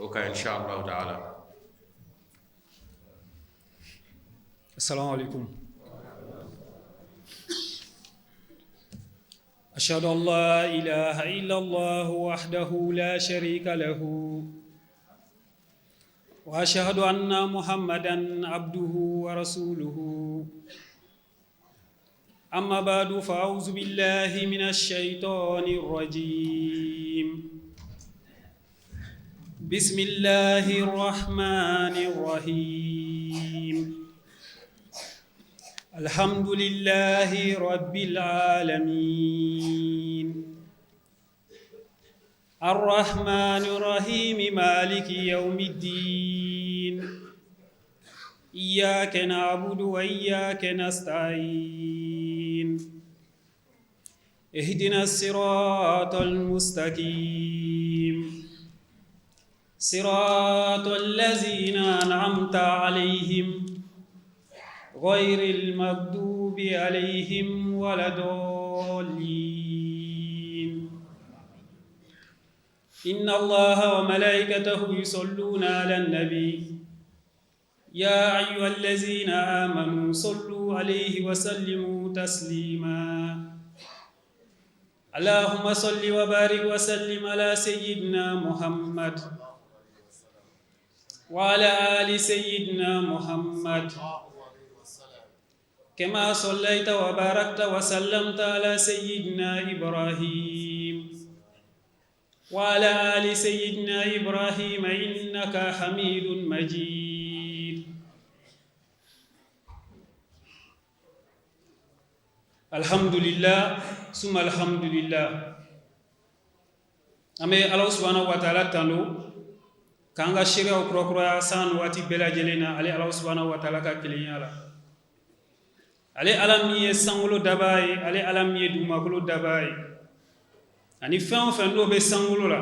o kan inshallah taala. Assalamu alaikum. أشهد أن لا إله إلا الله وحده لا شريك له وأشهد أن محمدا عبده ورسوله. أما بعد، فأعوذ بالله من الشيطان الرجيم. بسم الله الرحمن الرحيم. الحمد لله رب العالمين، الرحمن الرحيم، مالك يوم الدين، إياك نعبد وإياك نستعين، اهدنا الصراط المستقيم، صراط الذين أنعمت عليهم، غير المغضوب عليهم ولا الضالين. إن الله وملائكته يصلون على النبي، يا أيها الذين آمنوا صلوا عليه وسلموا تسليما. اللهم صل وبارك وسلم على سيدنا محمد وعلى آل سيدنا محمد، كما صليت وباركت وسلمت على سيدنا إبراهيم وعلى آل سيدنا إبراهيم، إنك حميد مجيد. الحمد لله ثم الحمد لله. An bɛ Ala subhanahu wa ta'ala tanu k'an ka seereyaw kurakuraya san waati bɛɛ lajɛlen na ale Ala subhanahu wa ta'ala ka kelenya la. Ale Ala min ye sankolo dabaa ye, ale Ala min ye dugumakolo dabaa ye, ani fɛn o fɛn n'o bɛ sankolo la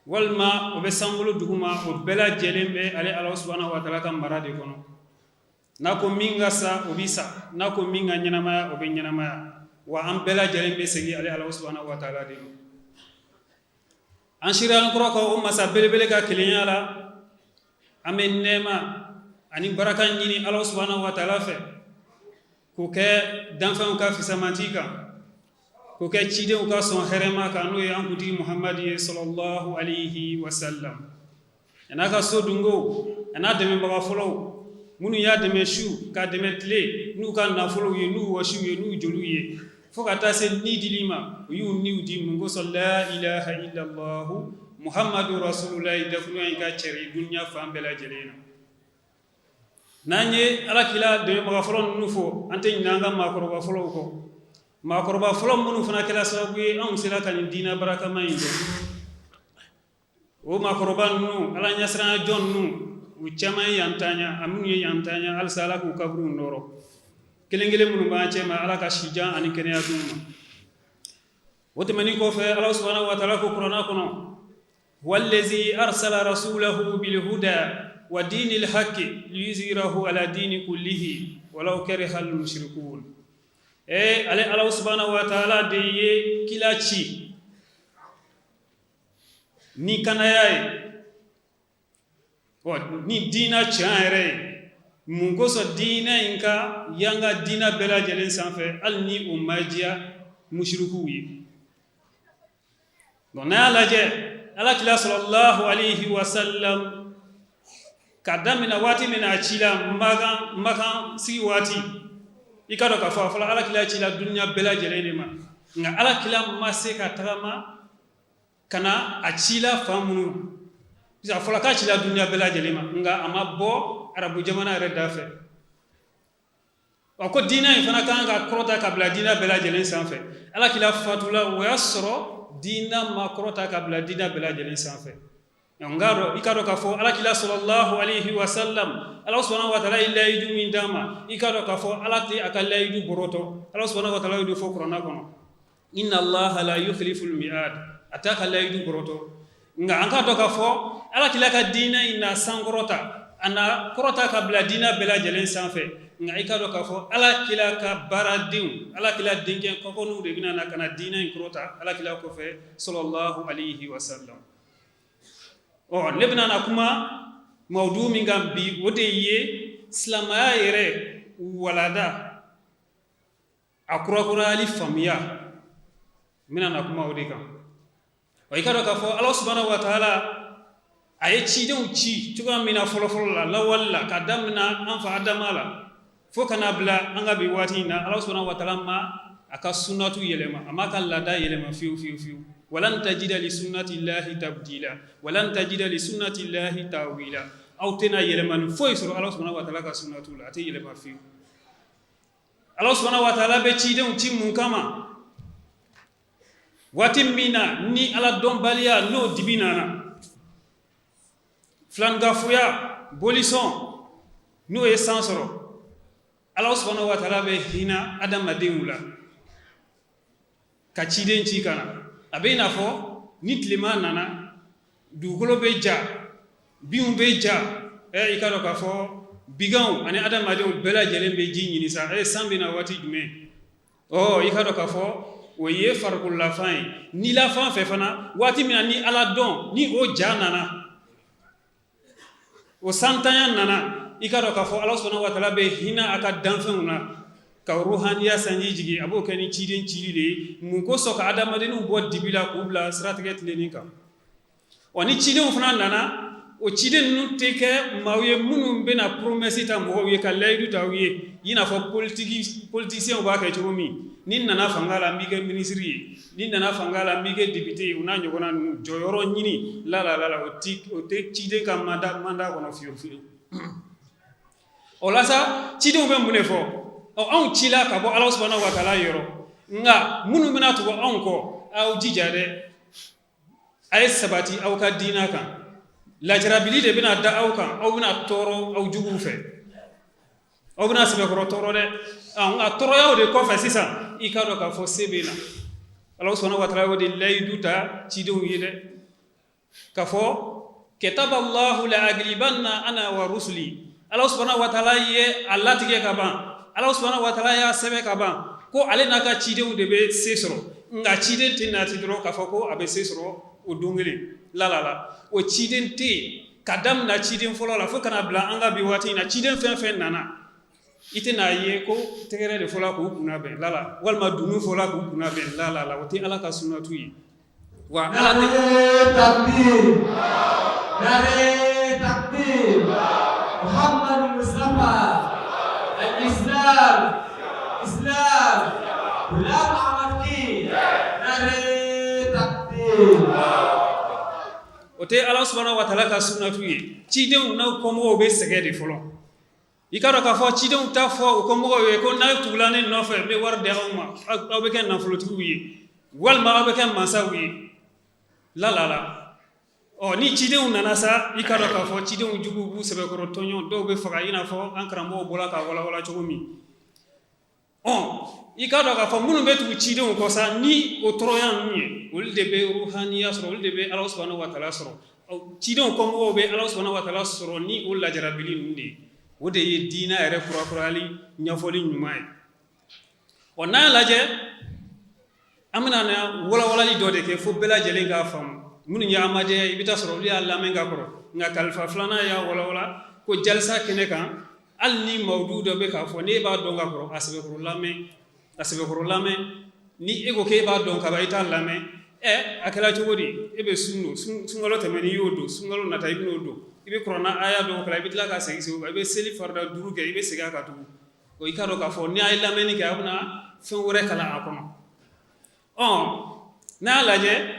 walima o bɛ sankolo duguma, o bɛɛ lajɛlen bɛ ale Ala subhanahu wa ta'ala ka mara de kɔnɔ. N'a ko min ka sa, o bɛ sa. N'a ko min ka ɲɛnamaya, o bɛ ɲɛnamaya. Wa an bɛɛ lajɛlen bɛ segin ale Ala subhanahu wa ta'ala de ma. An seereyalen kɔrɔ ka o masa belebele ka kelenya la, an bɛ nɛɛma ani baraka ɲini Ala subhanahu wa ta'ala fɛ k'o kɛ danfɛnw ka fisamanti kan, k'o kɛ cidenw ka sɔn hɛrɛma kan, n'o ye an kuntigi Muhamadu ye sallallahu alayhi wa sallam, a n'a ka so dungow, a n'a dɛmɛbaga fɔlɔw minnu y'a dɛmɛ su k'a dɛmɛ tile n'u ka nafolow ye, n'u wɔsiw ye, n'u joliw ye, fo ka taa se ni dili ma. U y'u niw di mun kosɔn? La ilaha illallahu Muhammadu rasulullahi dakurunya in ka cɛri dunya fan bɛɛ lajɛlen na. N'an ye Alakira dɛmɛbaga fɔlɔ ninnu fo, an tɛ ɲinɛ an ka maakɔrɔba fɔlɔw kɔ, maakɔrɔba fɔlɔ minnu fana kɛra sababu ye anw sera ka nin diinɛ barakama in dɔn. O maakɔrɔba ninnu, Ala ɲɛsiranya jɔn ninnu, u caman ye yan tanya, a minnu ye yan tanya, halisa Ala k'u kaburuw nɔɔrɔ. Kelen kelen minnu b'an cɛ ma, Ala ka sijan ani kɛnɛya d'u ma. O tɛmɛnin kɔfɛ, Ala subhanahu wa ta'ala ko kuranɛ kɔnɔ: huwallazi arsala rasulahu bilhuda wa dinil haqqi liyuzhirahu ala dini kullihi walau karihal mushrikun. Ale Ala subhanahu wa ta'ala de ye kila ci ni kanaya ye, ni diinɛ tiɲɛ yɛrɛ ye. Mun kosɔn? Diinɛ in ka yanga diinɛ bɛɛ lajɛlen sanfɛ, hali ni o ma diya musirikuw ye. Bon, n'a y'a lajɛ, Alakira sallallahu alayhi wa sallam, ka daminɛ waati min na a cila Makan, Makan sigi waati, i ka dɔn k'a fɔ a fɔra Alakira cila dunya bɛɛ lajɛlen de ma. Nka Alakira ma se ka tagama ka na a cila fan minnu, a fɔra k'a cila dunya bɛɛ lajɛlen ma, nka a ma bɔ arabu jamana yɛrɛ da fɛ. A ko diinɛ in fana kan ka kɔrɔta ka bila diinɛ bɛɛ lajɛlen sanfɛ. Alakira fatula, o y'a sɔrɔ diinɛ ma kɔrɔta ka bila diinɛ bɛɛ lajɛlen sanfɛ. Nka i ka dɔn k'a fɔ Alakira sallallahu alayhi wa sallam, Ala subhanahu wa ta'ala ye layidu min d'a ma, i ka dɔn k'a fɔ Ala tɛ a ka layidu bɔrɔtɔ. Ala subhanahu wa ta'ala y'o de fɔ kuranɛ kɔnɔ: inna Allaha la yukhliful mi'ad. A t'a ka layidu bɔrɔtɔ. Nka an ka dɔn k'a fɔ Alakira ka diinɛ in na sankɔrɔta, a na kɔrɔta ka bila diinɛ bɛɛ lajɛlen sanfɛ. Nka i ka dɔn k'a fɔ Alakira ka baaradenw, Alakira denkɛ kɔkɔniw de bɛna na ka na diinɛ in kɔrɔta Alakira kɔfɛ sallallahu alayhi wa sallam. Ɔ, ne bɛna na kuma mawudu min kan bi, o de ye silamɛya yɛrɛ walada a kurakurayali faamuya. N bɛna na kuma o de kan. Wa i ka dɔn k'a fɔ Ala subahana wa taala a ye cidenw ci cogoya min na fɔlɔfɔlɔ la, lawale la, ka daminɛ an fa Adama la fo ka n'a bila an ka bi waati in na, Ala subahana wa taala ma a ka sunnatu yɛlɛma, a m'a ka laada yɛlɛma fiyewu fiyewu fiyewu. Walan tajida li sunnati llahi tabdila walan tajida li sunnati llahi tawila. Aw tɛna yɛlɛmani foyi sɔrɔ Ala subahana wa taala ka sunnatu la, a tɛ yɛlɛma fiyewu. Ala subahana wa taala bɛ cidenw ci mun kama? Waati min na ni Ala dɔnbaliya n'o dibi nana, filankafoya bolisɔn n'o ye san sɔrɔ, Ala subahana wa taala bɛ hinɛ adamadenw la ka ciden ci ka na. A bɛ i n'a fɔ ni tilema nana, dugukolo bɛ ja, binw bɛ ja. I ka dɔn k'a fɔ biganw ani adamadenw bɛɛ lajɛlen bɛ ji ɲini sa. San bɛ na waati jumɛn? Ɔ, i ka dɔn k'a fɔ o ye farikololafan ye. Nilafan fɛ fana, waati min na ni Ala dɔn ni o ja nana, o santanya nana, i ka dɔn k'a fɔ Ala subahana wa taala bɛ hinɛ a ka danfɛnw na ka ruhaniya sanji jigin. A b'o kɛ ni ciden cili de ye. Mun kosɔn? Ka adamadenninw bɔ dibi la k'u bila siratigɛ tilennen kan. Ɔ, ni cidenw fana nana, o ciden ninnu tɛ kɛ maaw ye minnu bɛna promesse ta mɔgɔw ye, ka layidu ta u ye, i n'a fɔ politique politiciens b'a kɛ cogo min: ni nana fanga la, n b'i kɛ ministre ye, ni nana fanga la, n b'i kɛ député ye, o n'a ɲɔgɔnna ninnu, jɔyɔrɔ ɲini la la la. O tɛ ciden ka mandat kɔnɔ fiyewu fiyewu. O la sa, cidenw bɛ mun de fɔ? Ɔ, anw cila ka bɔ Ala subahana wa taala yɔrɔ, nka minnu bɛna tugu anw kɔ, aw jija dɛ, a ye sabati aw ka diina kan. Lajarabili de bɛna da aw kan, aw bɛna tɔɔrɔ aw juguw fɛ, aw bɛna sɛbɛkɔrɔ tɔɔrɔ dɛ. Nka tɔɔrɔyaw de kɔfɛ sisan, i k'a dɔn k'a fɔ se bɛ na. Ala subahana wa taala y'o de layidu ta cidenw ye dɛ, k'a fɔ kataba Allahu la aglibanna ana wa rusuli. Ala subahana wa taala ye a latigɛ ka ban, Ala subahana wa taala y'a sɛbɛn ka ban ko ale n'a ka cidenw de bɛ se sɔrɔ. Nka ciden tɛ nati dɔrɔn k'a fɔ ko a bɛ se sɔrɔ o don kelen la la la. O ciden tɛ yen. Ka daminɛ ciden fɔlɔ la fo ka na bila an ka bi waati in na, ciden fɛn fɛn nana, i tɛna ye ko tɛgɛrɛ de fɔla k'u kunna bɛn la la, walima dunun fɔla k'u kunna bɛn la la la. O tɛ Ala ka sunnatu ye. Wa Ala tɛ Takbir, Nare takbir, Muhammad Mustafa, Al-Islam, Islam, Ghulam Ahmad ki, Nare takbir. O tɛ Ala subahana wa taala ka sunnatu ye. Cidenw n'aw kɔmɔgɔw bɛ sɛgɛn de fɔlɔ. I ka dɔn k'a fɔ cidenw t'a fɔ u kɔmɔgɔw ye ko n'a tugula ne nɔfɛ, n bɛ wari di aw ma, aw bɛ kɛ nafolotigiw ye, walima aw bɛ kɛ mansaw ye la la la. Ɔ, ni cidenw nana sa, i ka dɔn k'a fɔ cidenw juguw b'u sɛbɛkɔrɔ tɔɲɔ, dɔw bɛ faga, i n'a fɔ an karamɔgɔw bɔra k'a walawala cogo min. Ɔ, i k'a dɔn k'a fɔ minnu bɛ tugu cidenw kɔ sa ni o tɔɔrɔya ninnu ye, olu de bɛ ruhaniya sɔrɔ, olu de bɛ Ala subahana wa taala sɔrɔ. Cidenw kɔmɔgɔw bɛ Ala subahana wa taala sɔrɔ ni o lajarabili ninnu de ye. O de ye diinɛ yɛrɛ kurakurayali ɲɛfɔli ɲuman ye. Ɔ, n'an y'a lajɛ, an bɛna na walawalali dɔ de kɛ fo bɛɛ lajɛlen k'a faamu. Minnu ye Ahmadiyya ye, i bɛ taa sɔrɔ olu y'a lamɛn ka kɔrɔ, nka kalifa filanan y'a walawala ko jalisa kɛnɛ kan, hali ni mawudu dɔ bɛ k'a fɔ, n'e b'a dɔn ka kɔrɔ, a sɛbɛkɔrɔ lamɛn, a sɛbɛkɔrɔ lamɛn. Ni e ko k'e b'a dɔn kaban, i t'a lamɛn. Ɛ, a kɛra cogo di? E bɛ sun don, sunkalo tɛmɛnen i y'o don, sunkalo nata i bɛn'o don, i bɛ kuranɛ aya dɔw kalan, i bɛ tila ka segin segin o kan, i bɛ seli farida duuru kɛ, i bɛ segin a kan tugun. O, i k'a dɔn k'a fɔ ni a ye lamɛnni kɛ, a bɛna fɛn wɛrɛ kalan a kɔnɔ. Ɔ, n'a y'a lajɛ,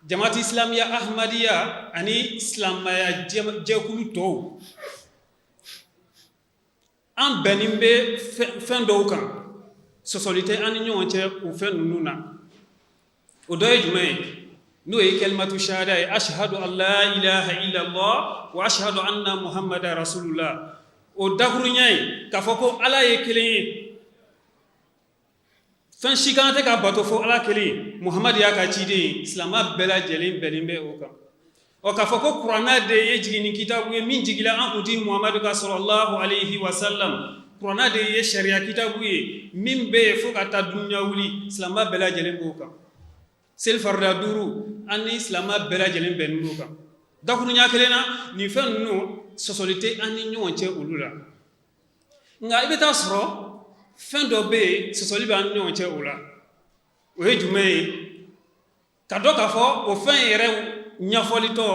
Jamati Islamiya Ahmadiyya ani silamɛya jɛkulu tɔw, an bɛnnen bɛ fɛn dɔw kan, sɔsɔli tɛ an ni ɲɔgɔn cɛ o fɛn ninnu na. O dɔ ye jumɛn ye? N'o ye kalimatu shahada ye: ashhadu an la ilaha illallah wa ashhadu anna muhammada rasulullah. O dakurunya ye k'a fɔ ko Ala ye kelen ye, fɛn si kan tɛ ka bato fo Ala kelen, Muhamadu y'a ka ciden ye. Silamɛ bɛɛ lajɛlen bɛnnen bɛ o kan. Ɔ, k'a fɔ ko kuranɛ de ye jiginni kitabu ye min jigila an kuntigi Muhamadu kan sallallahu alayhi wa sallam, kuranɛ de ye sariya kitabu ye min bɛ yen fo ka taa dunya wuli, silamɛ bɛɛ lajɛlen b'o kan. Seli farida duuru, an ni silamɛ bɛɛ lajɛlen bɛnnen b'o kan. Dakuruɲa kelen na, nin fɛn ninnu sɔsɔli tɛ an ni ɲɔgɔn cɛ olu la. Nka i bɛ taa sɔrɔ fɛn dɔ bɛ yen, sɔsɔli bɛ an ni ɲɔgɔn cɛ o la. O ye jumɛn ye? Ka dɔn k'a fɔ o fɛn yɛrɛ ɲɛfɔlitɔ,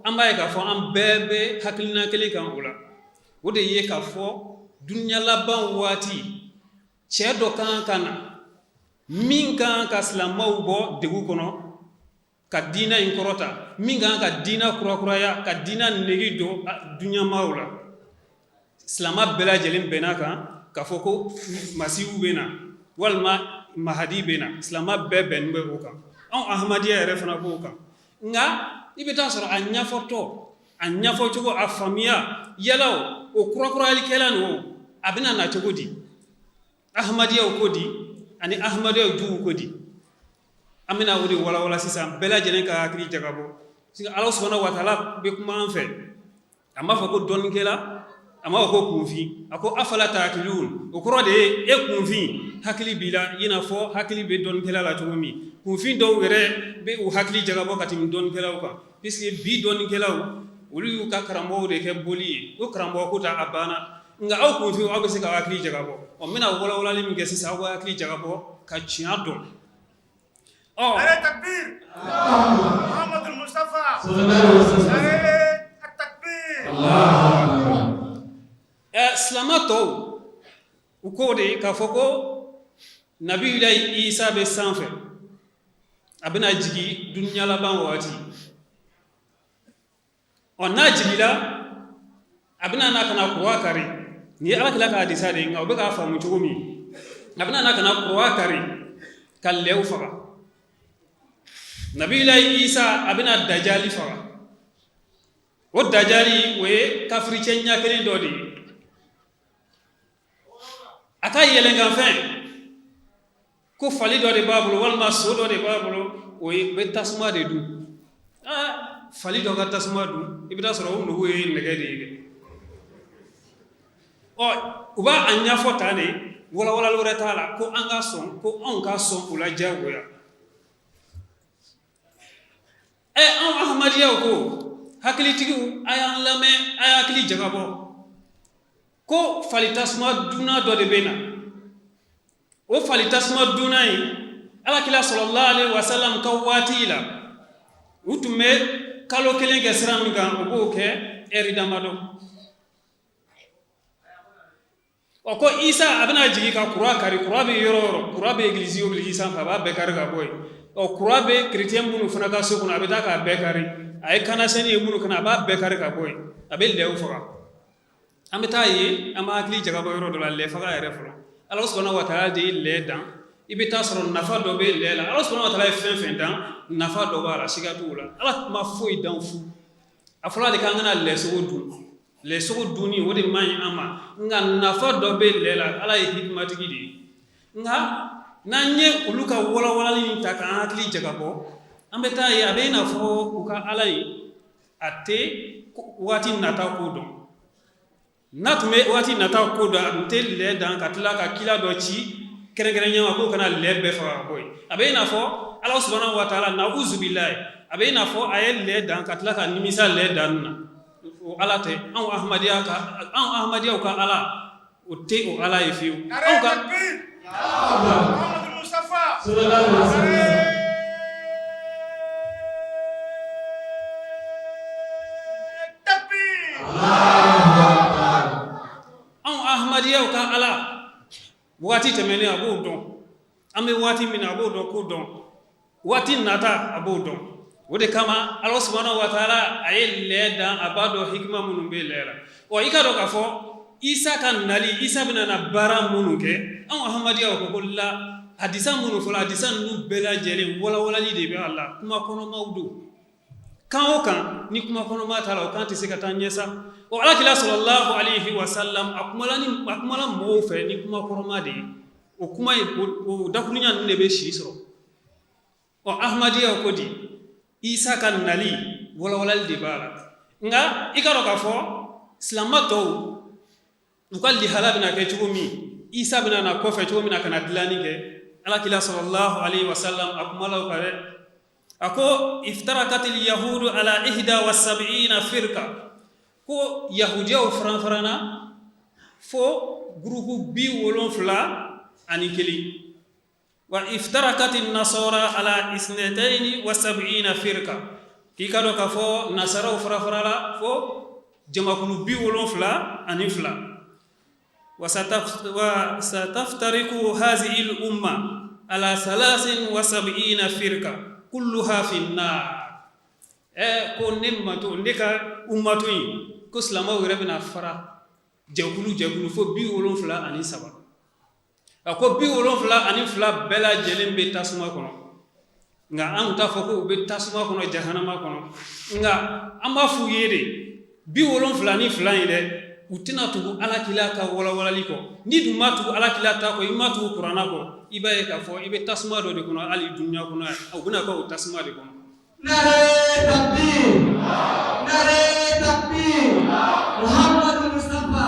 an b'a ye k'a fɔ an bɛɛ bɛ hakilina kelen kan o la. O de ye k'a fɔ dunuya laban waati, cɛ dɔ kan ka na min kan ka silamɛw bɔ degun kɔnɔ, ka diinɛ in kɔrɔta, min kan ka diinɛ kurakuraya, ka diinɛ nege don duɲamaaw la. Silama bɛɛ lajɛlen bɛnna kan k'a fɔ ko masihu bɛ na walima mahadi bɛ na. Silama bɛɛ bɛnnen bɛ o kan. Anw ahmadiyya yɛrɛ fana b'o kan. Nka i bɛ taa sɔrɔ a ɲɛfɔtɔ, a ɲɛfɔcogo, a faamuya, yala o kurakurayalikɛla ninnu, a bɛna na cogo di? Ahmadiyyaw ko di ani ahmadiyyaw juguw ko di? An bɛna o de walawala sisan, bɛɛ lajɛlen ka hakili jagabɔ. Ala subhanahu wa taala bɛ kuma an fɛ. A m'a fɔ ko dɔnnikɛla, a m'a fɔ ko kunfin. A ko afala taakilun. O kɔrɔ de ye e kunfin, hakili b'i la i n'a fɔ hakili bɛ dɔnnikɛla la cogo min. Kunfin dɔw yɛrɛ bɛ u hakili jagabɔ ka tɛmɛ dɔnnikɛlaw kan, puisque bi dɔnnikɛlaw, olu y'u ka karamɔgɔw de kɛ boli ye. O karamɔgɔ ko ta, a banna. Nka aw kunfin, aw bɛ se k'aw hakili jagabɔ. Ɔ, n bɛna walawalali min kɛ sisan, aw ka hakili jagabɔ ka tiɲɛ dɔn. Ɔ, takbir! Muhammad Mustafa! Takbir! Silamɛ tɔw, u k'o de k'a fɔ ko Nabiyulayi Isa bɛ sanfɛ, a bɛna jigin dunuya laban waati. Ɔ, n'a jigila, a bɛna na ka na kuruwa kari. Nin ye alakira ka hadisa de ye, nka u bɛ k'a faamu cogo min, a bɛna na ka na kuruwa kari ka lɛw faga. Nabilayi Isa, a bɛna dajali faga. O dajali, o ye kafiricɛ ɲɛ kelen dɔ de ye. A ka yɛlɛnkanfɛn ko fali dɔ de b'a bolo walima so dɔ de b'a bolo, o ye bɛ tasuma de dun. Aa, fali dɔ ka tasuma dun, i bɛ taa sɔrɔ o nugu ye nɛgɛ de ye dɛ. Ɔ, u b'a a ɲɛfɔ tan de, walawalali wɛrɛ t'a la, ko an ka sɔn, ko anw ka sɔn u la diyagoya. Ɛ, anw ahmadiyaw ko, hakilitigiw, a y'an lamɛn, a y'a hakili jagabɔ ko fali tasuma dunna dɔ de bɛ na. O fali tasuma dunna in, alakira sallallahu alaihi wasallam ka waati la, u tun bɛ kalo kelen kɛ sira min kan, u b'o kɛ ɛri damadɔ. Ɔ, ko Isa, a bɛna jigin ka kuruwa kari. Kuruwa bɛ yɔrɔ o yɔrɔ, kuruwa bɛ egilizi o egilizi sanfɛ, a b'a bɛɛ kari ka bɔ yen. Ɔ, kuruwa bɛ kerecɛn minnu fana ka so kɔnɔ, a bɛ taa k'a bɛɛ kari. A ye kannasɛni ye minnu kana, a b'a bɛɛ kari ka bɔ yen. A bɛ lɛw faga. An bɛ taa ye, an b'a hakili jagabɔ yɔrɔ dɔ la, lɛ faga yɛrɛ fɔlɔ. Ala subhanahu wa taala de ye lɛ dan. I bɛ taa sɔrɔ nafa dɔ bɛ lɛ la. Ala subhanahu wa taala ye fɛn fɛn dan, nafa dɔ b'a la, siga t'o la. Ala ma foyi dan fu. A fɔra de k'an kana lɛ sogo dun. Lɛ sogo dunni, o de man ɲi an ma, nka nafa dɔ bɛ lɛ la. Ala ye hikimatigi de ye. Nka n'an ye olu ka walawalali in ta k'an hakili jagabɔ, an bɛ taa ye a bɛ i n'a fɔ u ka Ala ye, a tɛ waati nata ko dɔn. N'a tun bɛ waati nata ko dɔn, a tun tɛ lɛ dan ka tila ka kila dɔ ci kɛrɛnkɛrɛnya ma k'o kana lɛ bɛɛ faga ka bɔ yen. A bɛ i n'a fɔ Ala subhanahu wa taala, na'uzubilayi, a bɛ i n'a fɔ a ye lɛ dan ka tila ka nimisa lɛ danni na. O Ala tɛ anw ahmadiyya ka, anw ahmadiyaw ka Ala, o tɛ o Ala ye fiyewu. Anw ka Takbir! Muhammad Mustafa! Nare Takbir! Anw ahmadiyaw ka Ala, waati tɛmɛnen a b'o dɔn, an bɛ waati min na a b'o dɔn, k'o dɔn, waati nata a b'o dɔn. O de kama Ala subhanahu wa taala, a ye lɛ dan, a b'a dɔn hikima minnu bɛ lɛ la. Ɔ, i ka dɔn k'a fɔ Isa ka nali, Isa bɛna na baara minnu kɛ, anw ahmadiyaw ko ko la, hadisa minnu fɔla, hadisa ninnu bɛɛ lajɛlen, walawalali de bɛ a la, kuma kɔnɔmaw don. Kan o kan ni kuma kɔnɔma t'a la, o kan tɛ se ka taa ɲɛ sa. O alakira sallallahu alaihi wasallam, a kumala mɔgɔw fɛ ni kuma kɔrɔma de ye. O kuma in, o dakurunya ninnu de bɛ si sɔrɔ. Ɔ, ahmadiyaw ko di? Isa ka nali, walawalali de b'a la. Nka i ka dɔn k'a fɔ silamɛ tɔw, u ka lihala bɛna kɛ cogo min, Isa bɛna na kɔfɛ cogo min na ka na dilanni kɛ, alakira sallallahu alaihi wasallam, a kumala o kan dɛ. A ko iftarakatil yahudu ala ihda wa sab'ina firka, ko yahudiyaw faranfaranna fo gurupu 71, wa iftarakatin nasara ala isnataini wa sab'ina firka, k'i ka dɔn k'a fɔ nasaraw farafarala fo jamakulu 72, wa sataftariku hazihi al-umma ala salasin wa sab'ina firka kulluha fi an-nar. Ko ne mato, ne ka ummato in, ko silamɛw yɛrɛ bɛna fara jɛkulu jɛkulu fo 73. A ko 72 bɛɛ lajɛlen bɛ tasuma kɔnɔ, nka an t'a fɔ ko u bɛ tasuma kɔnɔ, jahanama kɔnɔ, nka an b'a f'u ye de 72 in dɛ, u tɛna tugu alakila ka walawalali kɔ. N'i dun ma tugu alakila ta kɔ, i ma tugu kuranna kɔ, i b'a ye k'a fɔ i bɛ tasuma dɔ de kɔnɔ hali dunya kɔnɔ yan, u bɛna kɛ o tasuma de kɔnɔ. Nare takbir! Nare takbir! Muhammadu Mustafa!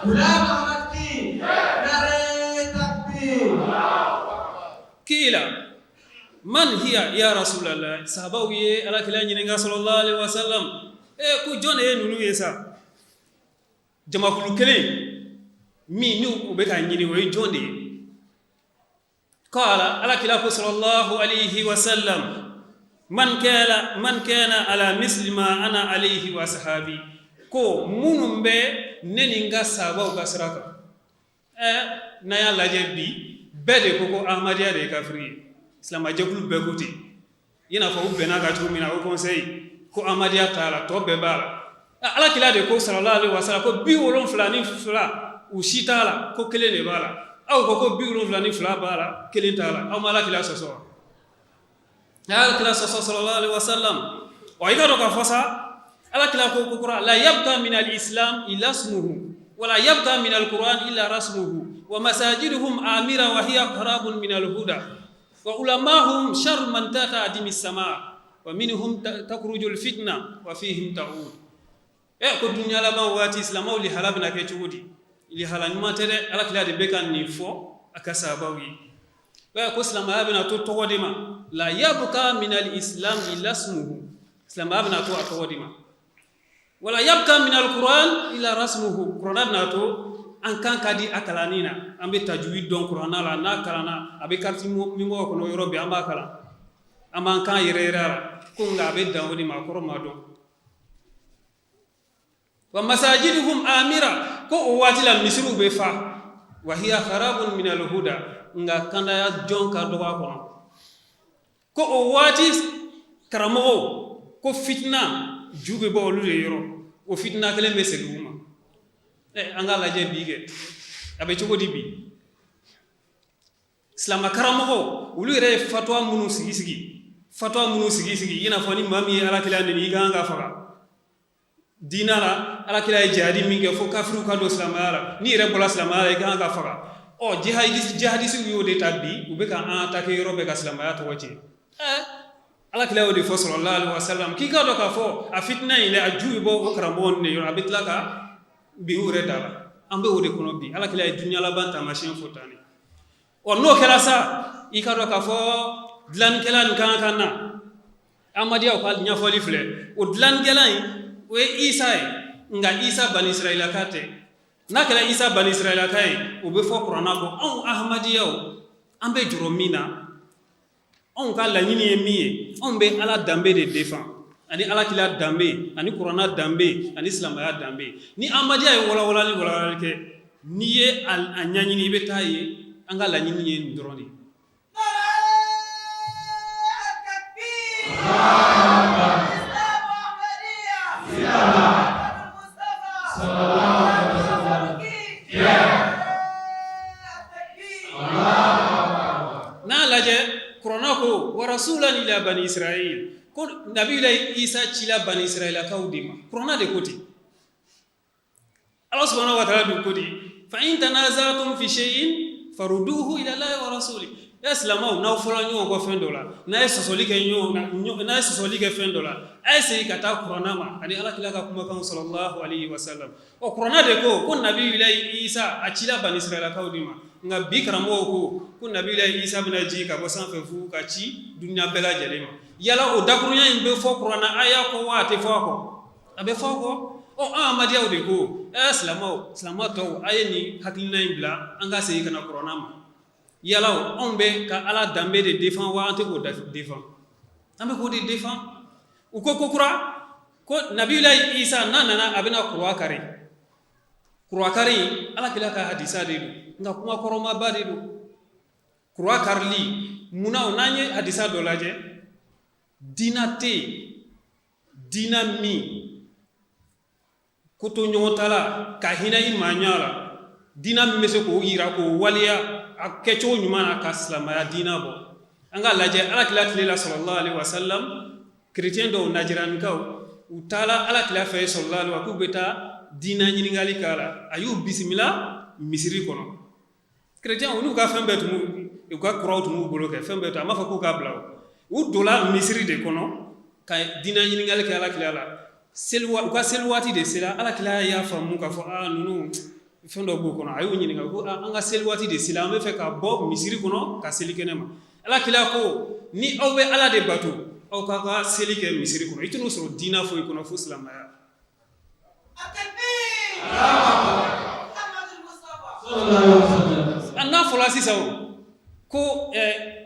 Ghulam Ahmad ki! Nare takbir! Kila man hiya ya rasulallah? Sahabaw ye alakila ɲininka sallallahu alaihi wasallam, ko jɔn de ye ninnu ye sa? Jamakulu kelen min ni u bɛ ka ɲini, o ye jɔn de ye? Qala, alakila ko sallallahu alayhi wa sallam, man kana ala misli ma ana alayhi wa sahabi, ko minnu bɛ ne ni n ka sahabaw ka sira kan. N'an y'a lajɛ bi, bɛɛ de ko ko ahmadiyya de ye kafiri ye. Silamɛjɛkulu bɛɛ ko ten, i n'a fɔ u bɛnna kan cogo min na, o conseil ko ahmadiyya t'a la, tɔ bɛɛ b'a la. Alakila de ko sallallahu alaihi wasallam ko 72, u si t'a la, ko kelen de b'a la. Aw ko ko 72 b'a la, kelen t'a la. Aw ma alakila sɔsɔ wa? Alakila sɔsɔ sallallahu alaihi wasallam. Ɔ, i ka dɔn k'a fɔ sa, alakila ko ko kura la yabqa min al-islam illa ismuhu wala yabqa min al-quran illa rasmuhu wa masajiduhum amira wa hiya kharabun min al-huda wa ulamahum shar man tata adimi sama wa minhum takhruju al-fitna wa fihim ta'ud. Ko dunya laban waati, silamɛw lihala bɛna kɛ cogo di? Lihala ɲuman tɛ dɛ. Alakila de bɛ ka nin fɔ a ka sahabaw ye. Ko silamɛya bɛna to tɔgɔ de ma. La yabqa min al-islam illa ismuhu, silamɛya bɛna to a tɔgɔ de ma. Wala yabqa min al-quran illa rasmuhu, kuranna bɛna to an kan ka di a kalanni na, an bɛ tajwid dɔn kuranna la, n'a kalanna a bɛ quartier mɔgɔw kɔnɔ, yɔrɔ bɛɛ an b'a kalan, an b'an kan yɛrɛ yɛrɛ a la, ko nka a bɛ dan o de ma, a kɔrɔ ma dɔn. Wa masajiduhum amira, ko o waati la misiriw bɛ fa, wa hiya kharabun min al-huda, nka kandaya jɔn ka dɔgɔ a kɔnɔ. Ko o waati karamɔgɔw, ko fitina ju bɛ bɔ olu de yɔrɔ, o fitina kelen bɛ segin u ma. An k'a lajɛ bi kɛ, a bɛ cogo di bi? Silamɛ karamɔgɔw, olu yɛrɛ ye fatwa minnu sigi sigi, fatwa minnu sigi sigi, i n'a fɔ ni maa min ye alakira neni, i ka kan ka faga diina la, alakira ye jihadi min kɛ fo kafiriw ka don silamɛya la, n'i yɛrɛ bɔra silamɛya la, i ka kan ka faga. Ɔ, jihadisiw y'o de ta bi, u bɛ ka an attaquer yɔrɔ bɛɛ ka silamɛya tɔgɔ tiɲɛ. Alakira y'o de fɔ sallallahu alaihi wasallam, k'i k'a dɔn k'a fɔ a fitina in dɛ, a ju bɛ bɔ o karamɔgɔ ninnu de yɔrɔ, a bɛ tila ka bin u yɛrɛ da la. An bɛ o de kɔnɔ bi. Alakira ye dunya laban taamasiyɛn fɔ tan de. Ɔ, n'o kɛra sa, i k'a dɔn k'a fɔ dilannikɛla nin kan ka na. Amadiyaw ka ɲɛfɔli filɛ, o dilannikɛla in, o ye Isa ye, nka Isa bani Israilaka tɛ. N'a kɛra Isa bani Israilaka ye, o bɛ fɔ kuranna kɔ. Anw Ahmadiyaw, an bɛ jɔrɔ min na, anw ka laɲini ye min ye, anw bɛ Ala danbe de defan ani alakila danbe ani kuranna danbe ani silamɛya danbe. Ni Ahmadiya ye walawalali walawalali kɛ, n'i ye a ɲɛɲini, i bɛ taa ye an ka laɲini ye nin dɔrɔn de ye. N'a lajɛ, kuranna ko wa rasulan ila bani israil, ko nabila Isa cila bani israilakaw de ma. Kuranna de ko ten. Ala subhanahu wa ta'ala dun ko di? Fa in tanazatum fi shay'in farudduhu ila Allahi wa rasuli. E silamɛw, n'aw fɔra ɲɔgɔn kɔ fɛn dɔ la, n'a ye sɔsɔli kɛ ɲɔgɔn n'a ye sɔsɔli kɛ fɛn dɔ la, a ye segin ka taa kuranna ma ani alakira ka kumakan sallallahu alaihi wasallam. Ɔ, kuranna de ko ko nabila Isa a cila bani israilakaw de ma. Nka bi karamɔgɔw ko ko nabilayi Isa bɛna jigin ka bɔ sanfɛ fu ka ci dunya bɛɛ lajɛlen ma. Yala o dakurunya in bɛ fɔ kuranɛ aya kɔ wa a tɛ fɔ a kɔ? A bɛ fɔ a kɔ. Ɔ an amadiyaw de ko ɛ silamɛw, silamɛ tɔw, a ye nin hakilina in bila, an ka segin ka na kuranɛ ma. Yala anw bɛ ka Ala danbe de défend wa an tɛ k'o défend? An bɛ k'o de défend. U ko ko kura ko nabilayi Isa n'a nana a bɛna croix kari. Croix kari ala kira ka hadisa de don, nka kuma kɔrɔmaba de don. Croix karili munna n'an ye hadisa dɔ lajɛ, diina tɛ yen diina min ko to ɲɔgɔn ta la ka hinɛ i maa ɲɛ la, diina min bɛ se k'o yira k'o waleya a kɛcogo ɲuman na ka silamɛya diina bɔ. An k'a lajɛ ala kira tile la sallallahu alaihi wasallam, Chrétien dɔw najiranikaw u taara ala kira fɛ sallallahu alaihi wa k'u bɛ taa diina ɲininkali k'a la, a y'u bisimila misiri kɔnɔ. Chrétien u n'u ka fɛn bɛɛ tun u ka croix tun b'u bolo kɛ fɛn bɛɛ to a m'a fɔ k'u k'a bila u donna misiri de kɔnɔ ka diina ɲininkali kɛ ala kira la. U ka seli waati de sera, ala kira y'a faamu k'a fɔ aa ninnu fɛn dɔ b'u kɔnɔ. A y'u ɲininka ko an ka seli waati de sera, an bɛ fɛ ka bɔ misiri kɔnɔ ka seli kɛnɛ ma. Ala kira ko ni aw bɛ ala de bato, aw k'a ka seli kɛ misiri kɔnɔ. I tɛn'o sɔrɔ diina foyi kɔnɔ fo silamɛya. N'a fɔra sisan ko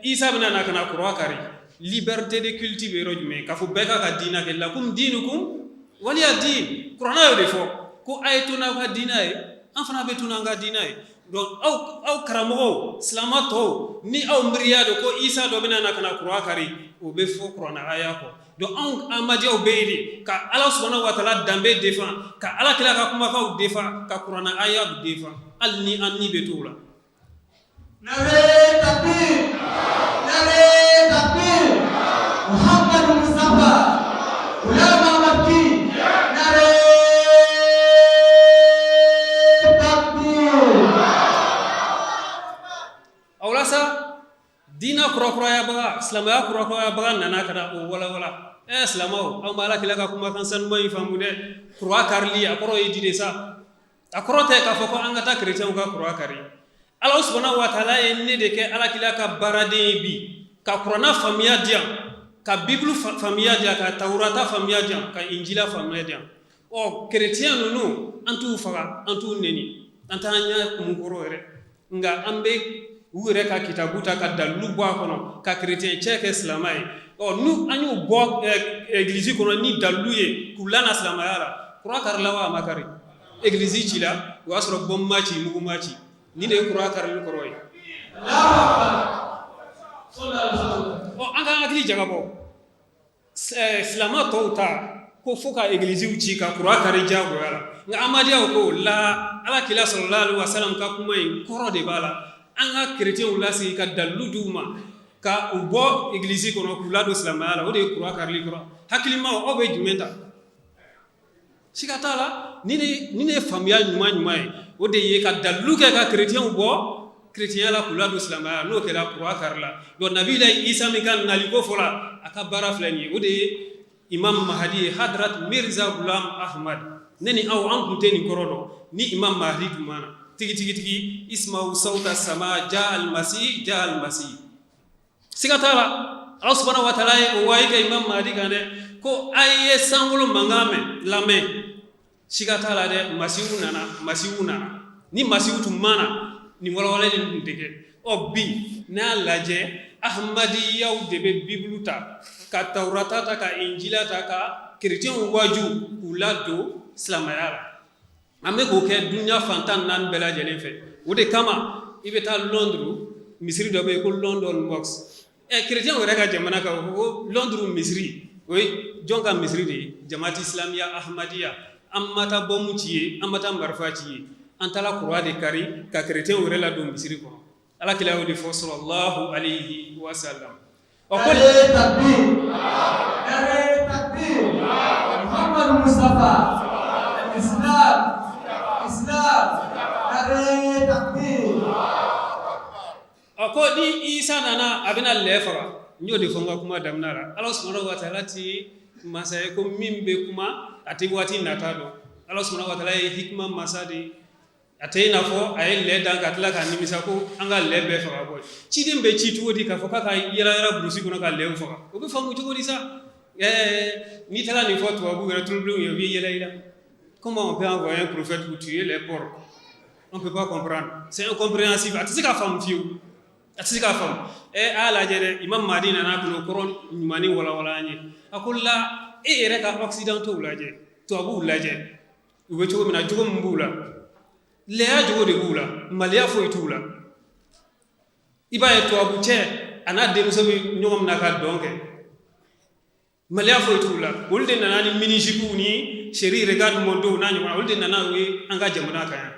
Isa bɛna na ka na croix kari, liberté de culte bɛ yɔrɔ jumɛn? K'a fɔ bɛɛ k'a ka diina kɛ, lakum diinukum waliya diin. Kuranɛ y'o de fɔ ko a ye to n'aw ka diina ye, an fana bɛ to n'an ka diina ye. Donc aw karamɔgɔw, silamɛ tɔw, ni aw miiriya don ko Isa dɔ bɛna na ka na croix kari, o bɛ fɔ kuranɛ aya kɔ. Donc anw amadiyaw bɛ yen de ka Ala subahana wa taala danbe défend, ka Ala kira ka kumakanw défend, ka kuranɛ aya défend, hali ni an ni bɛ t'o la. Nare takbir, nare takbir, Muhammadu Mustafa, Ghulam Ahmad ki, nare takbir. O la sa, diinɛ kurakurayabaga, silamɛya kurakurayabaga nana ka na o walawala. Ɛ silamɛw, aw ma Ala kira ka kumakan sanuman in faamu dɛ. Croix karili a kɔrɔ ye di de sa? A kɔrɔ tɛ k'a fɔ ko an ka taa kerecɛnw ka croix kari. Ala subahana wa taala ye ne de kɛ Ala kira ka baaraden ye bi, ka kuranɛ faamuya di yan, ka bibulu faamuya di yan, ka tawurata faamuya di yan, ka injila faamuya di yan. Ɔ kerecɛn ninnu, an t'u faga, an t'u neni, an t'an ɲɛ kumu kɔrɔ yɛrɛ, nka an bɛ u yɛrɛ ka kitabu ta ka dalilu bɔ a kɔnɔ ka kerecɛn cɛ kɛ silamɛ ye. Ɔ n'u an y'u bɔ egilizi kɔnɔ ni dalilu ye k'u lana silamɛya la, croix karila wa a ma kari? Egilizi cila, o y'a sɔrɔ bɔnbu ma ci, mugu ma ci. Nin de ye croix karili kɔrɔ ye. Ɔ an k'an hakili jagabɔ. Silamɛ tɔw ta ko fo ka egiliziw ci ka croix kari diyagoya la, nka amadiyaw ko la, ala kira sallallahu alaihi wasallam ka kuma in kɔrɔ de b'a la. An ka kerecɛnw lasigi ka dalilu d'u ma ka u bɔ egilizi kɔnɔ k'u ladon silamɛya la, o de ye croix karili kɔrɔ. Hakilimaw, aw bɛ jumɛn ta? Siga t'a la, ni ne ye faamuya ɲuman ɲuman ye, o de ye ka dalilu kɛ ka kerecɛnw bɔ kerecɛnya la k'u ladon silamɛya. N'o kɛra, croix karila. Donc nabilayi Isa min ka naliko fɔra, a ka baara filɛ nin ye, o de ye imam Mahadi ye, Hadrat Mirza Ghulam Ahmad. Ne ni aw, an tun tɛ nin kɔrɔ dɔn ni imam Mahadi tun ma na. Tigi tigi tigi, ismawu sawta sama ja almasi ja almasi. Siga t'a la, Ala subahana wa taala ye o wayi kɛ imam Mahdi kan dɛ, ko a ye sankolo mankan mɛn lamɛn. Siga t'a la dɛ, masihu nana, masihu nana. Ni masihu tun ma na, nin walawalali nin tun tɛ kɛ. Ɔ bi n'a y'a lajɛ, ahmadiyaw de bɛ bibulu ta ka tawurata ta ka injila ta ka kerecɛnw waju k'u ladon silamɛya la. An bɛ k'o kɛ dunya fan 14 bɛɛ lajɛlen fɛ. O de kama i bɛ taa Londres, misiri dɔ bɛ yen ko London Mosque. Ɛ kerecɛnw yɛrɛ ka jamana kan, ko Londres misiri, o ye jɔn ka misiri de ye? Jamaati Islamiya Ahmadiyya. An ma taa bɔmu ci yen, an ma taa marifa ci yen, an taara croix de kari ka kerecɛnw yɛrɛ ladon misiri kɔnɔ. Ala kira y'o de fɔ sallallahu alayhi wa sallam. Ɔ ko Nare takbir, nare takbir, Muhammadu Mustafa, Islam, Islam, nare takbir. Ɔ ko ni Isa nana, a bɛna lɛ faga. N y'o de fɔ n ka kuma daminɛ la. Ala subahana wa taala ti masa ye ko min bɛ kuma a tɛ waati nata dɔn. Ala subahana wa taala ye hikima masa de ye. A tɛ i n'a fɔ a ye lɛ dan ka tila ka nimisa ko an ka lɛ bɛɛ faga bɔ. Ciden bɛ ci cogo di k'a fɔ k'a ka yala yala burusi kɔnɔ ka lɛw faga? O bɛ faamu cogo di sa? Ɛɛ, n'i taara nin fɔ tubabu yɛrɛ tulobilenw ye, u b'i yɛlɛ i la. Comment on peut envoyer un prophète pour tuer les porcs? On peut pas comprendre, c'est incompréhensible. A tɛ se ka faamu fiyewu, a tɛ se k'a faamu. Ɛ, a y'a lajɛ dɛ, Imam Mahdi nana k'o kɔrɔ ɲumanni walawala an ye. A ko la, e yɛrɛ ka occidentaux lajɛ, tubabuw lajɛ, u bɛ cogo min na, jogo min b'u la, lɛya jogo de b'u la, maliya foyi t'u la. I b'a ye tubabu cɛ a n'a denmuso bɛ ɲɔgɔn minɛ ka dɔn kɛ, maliya foyi t'u la. Olu de nana ni mini-jupe ni chéri regarde mon dos n'a ɲɔgɔnna. Olu de nana u ye an ka jamana kan yan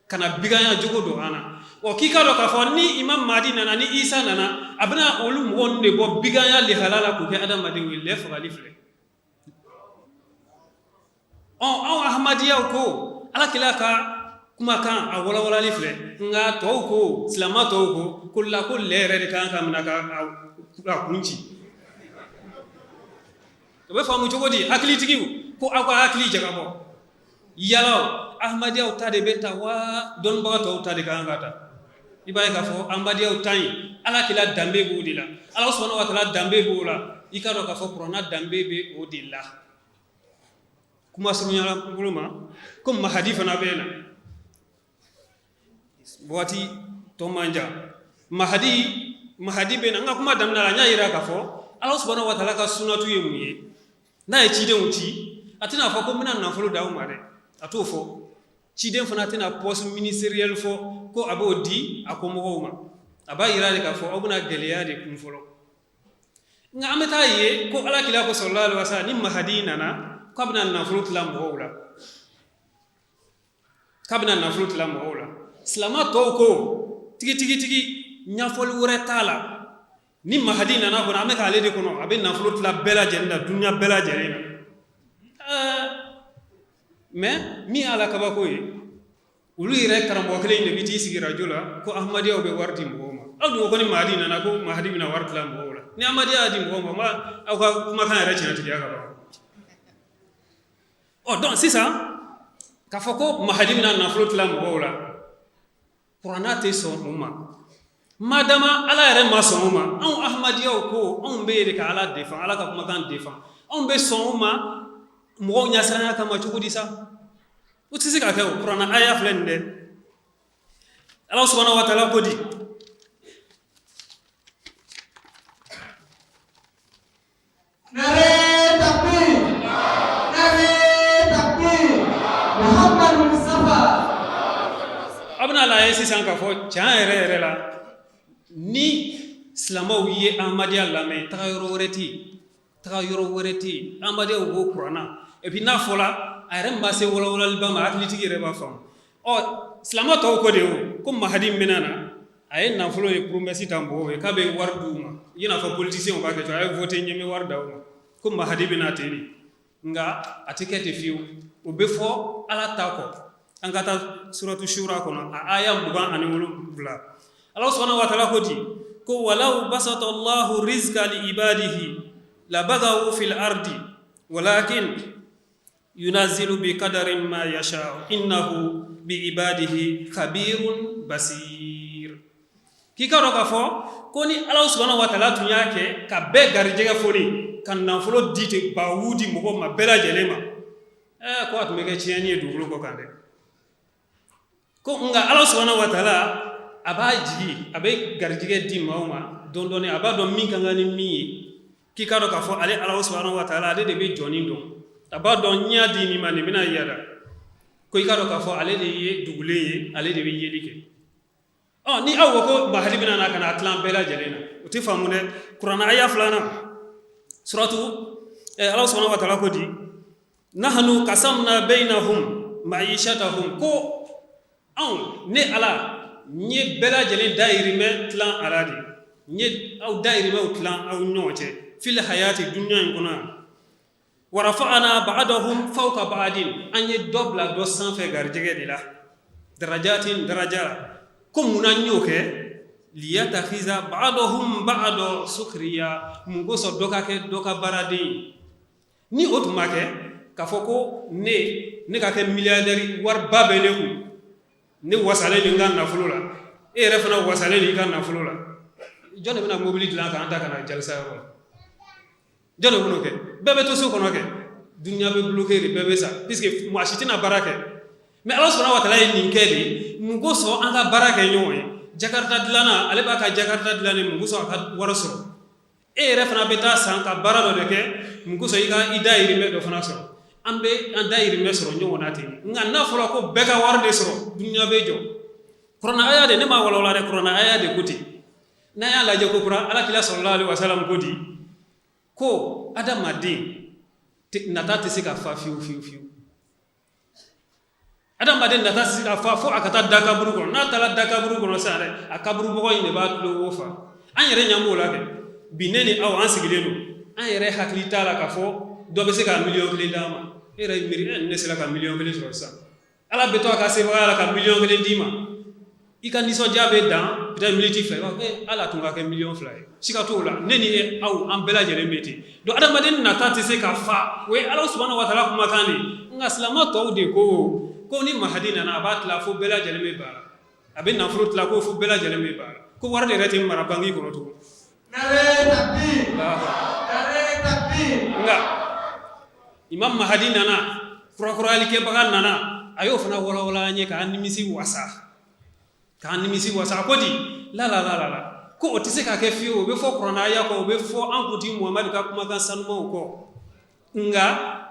ka na biganya jogo don an na. Ɔ, k'i k'a dɔn k'a fɔ ni Imam Mahdi nana, ni Isa nana, a bɛna olu mɔgɔw ninnu de bɔ biganya lihala la k'u kɛ adamadenw ye. Lɛ fagali filɛ. Ɔ, anw ahmadiyaw ko ala kira ka kumakan a walawalali filɛ, nka tɔw ko, silama tɔw ko la ko lɛ yɛrɛ de kan ka minɛ ka a kun ci. O bɛ faamu cogo di? Hakilitigiw ko aw ka hakili jagabɔ. Yala ahmadiyaw ta de bɛ ta wa dɔnnibaga tɔw ta de kan ka ta? I b'a ye k'a fɔ ahmadiyaw ta in, ala kira danbe b'o de la, Ala subhanahu wa taala danbe b'o la. I k'a dɔn k'a fɔ kuranna danbe bɛ o de la. Kuma surunyala bolo ma ko Mahadi fana bɛ na, waati tɔ man jan. Mahadi bɛ na. N ka kuma daminɛ la, n y'a jira k'a fɔ Ala subhanahu wa taala ka sunatu ye mun ye. N'a ye cidenw ci, a tɛna fɔ ko n bɛna nafolo d'aw ma dɛ, a t'o fɔ. Ciden fana tɛna poste ministériel fɔ ko a b'o di a kɔmɔgɔw ma. A b'a jira de k'a fɔ aw bɛna gɛlɛya de kun fɔlɔ. Nka an bɛ taa ye ko ala kira ko sallallahu alaihi wasallam, ni Mahadi nana, k'a bɛna nafolo tila mɔgɔw la, k'a bɛna nafolo tila mɔgɔw la. Silama tɔw ko tigitigitigi, ɲɛfɔli wɛrɛ t'a la. Ni Mahadi nana kɔnɔ, an bɛ k'ale de kɔnɔ, a bɛ nafolo tila bɛɛ lajɛlen na, dunuya bɛɛ lajɛlen na. Mais min y'a la kabako ye, olu yɛrɛ karamɔgɔ kelen de bɛ t'i sigi radio la ko ahmadiyaw bɛ wari di mɔgɔw ma. Aw dun ko ko ni Mahadi nana, ko Mahadi bɛna wari tila mɔgɔw la. Ni ahmadiya y'a di mɔgɔw ma, aw ka kumakan yɛrɛ tiɲɛtigiya ka ban. Ɔ, donc sisan k'a fɔ ko Mahadi bɛna nafolo tila mɔgɔw la, kuranna tɛ sɔn o ma. Madama Ala yɛrɛ ma sɔn o ma, anw ahmadiyaw ko anw bɛ yen de ka Ala défend, Ala ka kumakan défend. Anw bɛ sɔn o ma mɔgɔw ɲɛsiranya kama cogo di sa? O tɛ se ka kɛ. O kuranna aya filɛ nin dɛ. Ala subhanahu wa taala ko di? Nare takbir. Nare takbir. Muhammadu Mustafa. A bɛna lajɛ sisan k'a fɔ tiɲɛ yɛrɛ yɛrɛ la, ni silamɛw ye ahmadiya lamɛn, taga yɔrɔ wɛrɛ tɛ yen, taga yɔrɔ wɛrɛ tɛ yen. Ahmadiyaw ko kuranna, et puis n'a fɔla a yɛrɛ ma se walawalaliba ma, hakilitigi yɛrɛ b'a faamu. Ɔ, silamɛ tɔw ko de o ko Mahadi min bɛna na, a ye nafolo ye promesse ta mɔgɔw ye k'a bɛ wari d'u ma, i n'a fɔ politiciens b'a kɛ cogo, a ye voter n ye, n bɛ wari d'aw ma, ko Mahadi bɛna ten de. Nka a tɛ kɛ ten fiyewu, o bɛ fɔ Ala ta kɔ. An ka taa suratu shura kɔnɔ, a aya 27. Ala subhanahu wa taala ko di ko walaw basata Allahu rizqa li ibadihi labagaw fil ardi walakin yunazilu bi qadarin ma yasha innahu bi ibadihi khabirun basir. K'i k'a dɔn k'a fɔ ko ni Ala subhanahu wa taala tun y'a kɛ ka bɛɛ garijɛgɛ foni, ka nafolo di ten bawu di mɔgɔw ma, bɛɛ lajɛlen ma, ɛɛ, ko a tun bɛ kɛ tiɲɛni ye dugukolo kɔ kan dɛ. Ko nka Ala subhanahu wa taala a b'a jigi, a bɛ garijɛgɛ di maaw ma dɔɔni dɔɔni, a b'a dɔn min ka kan ni min ye. K'i k'a dɔn k'a fɔ ale Ala subhanahu wa taala, ale de bɛ jɔni dɔn, a b'a dɔn n y'a di nin ma, nin bɛna yada. Ko i k'a dɔn k'a fɔ ale de ye dugulen ye, ale de bɛ yeli kɛ. Ɔ, ni aw ko ko Mahadi bɛna na ka na tilan bɛɛ lajɛlen na, o tɛ faamu dɛ. Kuranɛ aya filanan, suratu Ala subhanahu wa taala ko di nahnu kasamna bainahum ma'ishatahum, ko anw ne Ala n ye bɛɛ lajɛlen dayirimɛ tilan a la de, n ye aw dayirimɛw tilan aw ni ɲɔgɔn cɛ fil hayati dunya in kɔnɔ yan, wa rafa'na ba'dahum fawqa ba'din, an ye dɔ bila dɔ sanfɛ garijɛgɛ de la, darajatin daraja la. Ko munna n y'o kɛ? Liyatakhiza ba'dahum ba'da sukhriya, mun kosɔn? Dɔ ka kɛ dɔ ka baaraden ye. Ni o tun ma kɛ k'a fɔ ko ne ka kɛ milliardaire, wariba bɛ ne kun. Ne wasalen don n ka nafolo la, e yɛrɛ fana wasalen don i ka nafolo la. Jɔn de bɛna mobili dilan k'an ta ka na jalisa yɔrɔ la? Jɔn de bɛn'o kɛ? Bɛɛ bɛ to so kɔnɔ kɛ, dunuya bɛ bloqué de, bɛɛ bɛ sa, puisque maa si tɛna baara kɛ. Mais Ala subhanahu wa taala ye nin kɛ de mun kosɔn? An ka baara kɛ ɲɔgɔn ye. Jakarta dilanna, ale b'a ka jakarta dilan de mun kosɔn? A ka wari sɔrɔ. E yɛrɛ fana bɛ taa san ka baara dɔ de kɛ mun kosɔn? I ka i dayirimɛ dɔ fana sɔrɔ. An bɛ an dayirimɛ sɔrɔ ɲɔgɔn na ten. Nka n'a fɔra ko bɛɛ ka wari de sɔrɔ, dunuya bɛ jɔ. Kuranɛ aya de, ne m'a walawala dɛ, kuranɛ aya de ko ten. N'an y'a lajɛ ko kura, Alakira sallallahu alaihi wasallam ko di ko adamaden nata tɛ se ka fa fiyewu fiyewu fiyewu. Adamaden nata tɛ se ka fa fo a ka taa da kaburu kɔnɔ. N'a taara da kaburu kɔnɔ sisan dɛ, a kaburu bɔgɔ in de b'a tulo wo fa. An yɛrɛ ɲɛ b'o la kɛ. Bi, ne ni aw, an sigilen don, an yɛrɛ hakili t'a la k'a fɔ dɔ bɛ se ka 1 million d'an ma. E yɛrɛ miiri, e ne sera ka 1 million sɔrɔ sisan, Ala bɛ to a ka sebagaya la ka 1 million d'i ma, i ka nisɔndiya bɛ dan peut-être miniti 2. I b'a fɔ e ala tun ka kɛ 2 million ye. Siga t'o la, ne ni e, aw, an bɛɛ lajɛlen bɛ ten. Donc adamaden nata tɛ se ka fa, o ye Ala subhanahu wa taala kumakan de ye. Nka silamɛ tɔw de ko ko ni Mahadi nana, a b'a tila fo bɛɛ lajɛlen bɛ ban, a bɛ nafolo tila ko fo bɛɛ lajɛlen bɛ ban, ko wari de yɛrɛ tɛ mara banki kɔnɔ tugun. Nka Imam Mahadi nana, kurakurayalikɛbaga nana, a y'o fana walawala an ye k'an nimisi wasa, k'an nimisi wasa. A ko di la la la la la, ko o tɛ se ka kɛ fiyewu. O bɛ fɔ kuranɛ aya kɔ, o bɛ fɔ an kuntigi Muhamadu ka kumakan sanumaw kɔ. Nka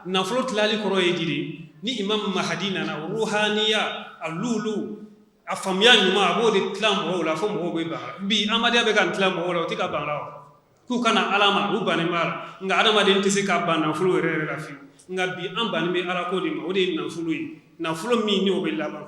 nafolo tilali kɔrɔ ye di de? Ni Imam Mahadi nana, ruhaniya a lulu, a faamuya ɲuman, a b'o de tila mɔgɔw la fo mɔgɔw bɛ ban. Bi Amadiya bɛ ka tila mɔgɔw la, o tɛ ka ban la wa? K'u kana Ala ma, u bannen b'a la. Nka adamaden tɛ se ka ban nafolo yɛrɛ yɛrɛ la fiyewu. Nka bi an bannen bɛ Ala ko de ma, o de ye nafolo ye, nafolo min ni o bɛ laban.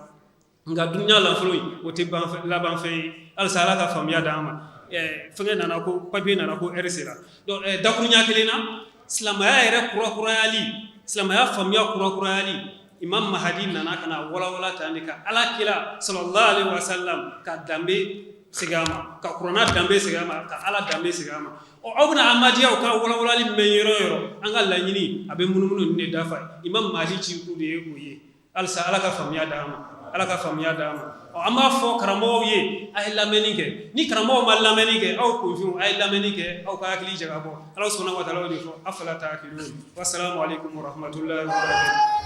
Nka dunuya nafolo in, o tɛ laban fɛn ye. Halisa Ala ka faamuya d'an ma. Fɛnkɛ nana, ko papier nana, ko heure sera. Donc dakuruɲa kelen na, silamɛya yɛrɛ kurakurayali, silamɛya faamuya kurakurayali, Imam Mahadi nana ka na walawala tan de ka Ala kira sallallahu alaihi wasallam ka danbe segin a ma, ka kuranɛ danbe segin a ma, ka Ala danbe segin a ma. Ɔ, aw bɛna Amadiyaw ka walawalali mɛn yɔrɔ o yɔrɔ, an ka laɲini a bɛ munumunu nin de dafa. Imam Mahadi cikun de ye o ye. Halisa Ala ka faamuya d'an ma, Ala ka faamuya d'an ma. Ɔ, an b'a fɔ karamɔgɔw ye, a ye lamɛnni kɛ. Ni karamɔgɔw ma lamɛnni kɛ, aw kunfinw, a ye lamɛnni kɛ, aw ka hakili jagabɔ. Ala subhanahu wa taala de fɔ afala ta'qilun. Wassalamu alaikum warahmatullahi wabarakatuh.